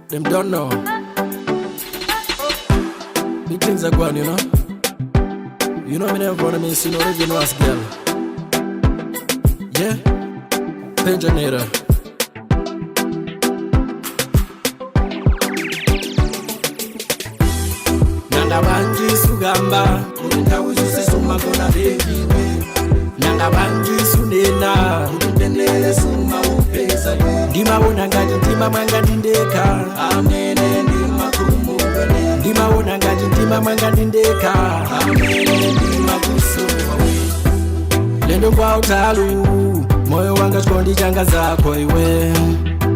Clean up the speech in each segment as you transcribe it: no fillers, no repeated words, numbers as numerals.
Them don't know. Big things are going, you know. You know me never wanna miss, you know, even ask girl. Yeah, Penjanera. Nanga banji sugamba, Kuti uzuse sumagona bebiwe. Nanga banji sunena, Kuti mtendere sumaupeza iwe. Ndimawona ngati mtima mwanga ndindeka, Amene ndimakumbuka, ndimawona ngati mtima mwanga ndindeka, amene ndimakusowa we. Lendo kwa utalu, moyo wanga chikondi changa zako iwe.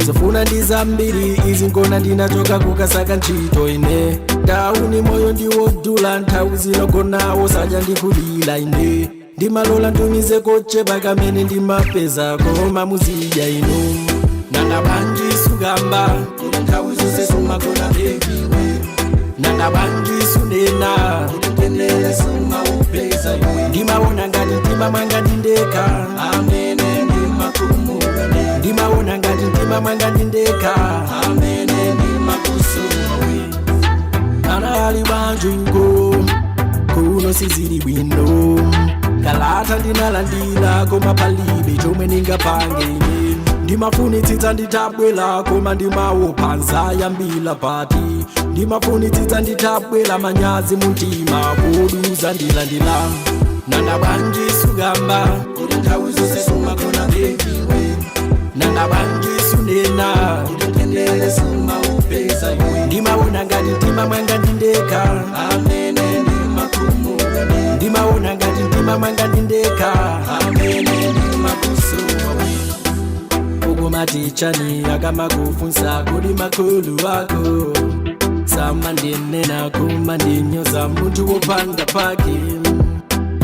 Zofuna ndi zambiri izi ngona ndinachoka kukasaka ntchito ine. Tauni moyo ndiwodula nthawi zinogonawo sadya ndikulira ine. Ndimalola ntumize kochepa kamene ndimapeza koma muzidya inu. Nanga bwanji sugamba, Kuti nthawi zonse sumagona bebiwe. Nanga bwanji sunena, Kuti mtendere sumaupeza iwe. Ndimawona ngati mtima mwanga ndindeka, Amene ndimakumbuka, ndimawona ngati mtima mwanga ndindeka. Amene ndimakusowa we. Ana ali banjuko kuno sizili bwino, kalata ndinalandira koma palibe chomwe ndingapange ine. Ndimafunitsitsa nditabwera koma ndimaopa nzayambira pati, ndimafunitsitsa nditabwera manyazi muntima koduza ndilandira. Nanga bwanji sugamba, Kuti nthawi zonse sumagona bebiwe. Nanga bwanji sunena, Kuti mtendere sumaupeza iwe. Ndimawona ngati mtima mwanga ndindeka, Amene ndimakumbuka, ndimawona ngati mtima mwanga ndindeka. Amene ndimakusowa we. Ukumatichani akamakufunsa kuli makulu ako, samandinena kumandinyoza munthu wopanda pake.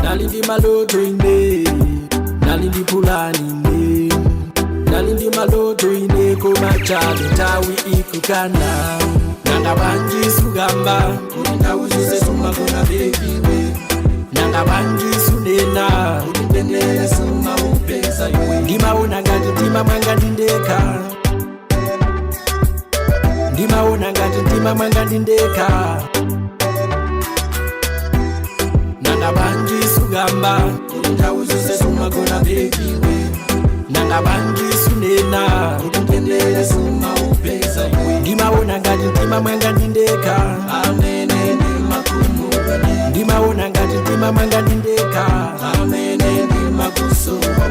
Nali ndi maloto ine, nali ndi pulani ine, nali ndi maloto ine koma chabe nthawi ikukana. Nanga bwanji sugamba, Kuti nthawi zonse sumagona bebiwe. Nanga bwanji sunena, Kuti mtendere sumaupeza iwe. Ndimawona ngati mtima mwanga ndindeka, ndimawona ngati mtima mwanga ndindeka. Nanga bwanji sugamba, Kuti nthawi zonse sumagona bebiwe. Nanga bwanji sunena, Kuti mtendere sumaupeza iwe. Ndimawona ngati mtima mwanga ndindeka, Amene ndimakumbuka, ndimawona ngati mtima mwanga ndindeka. Amene ndimakusowa.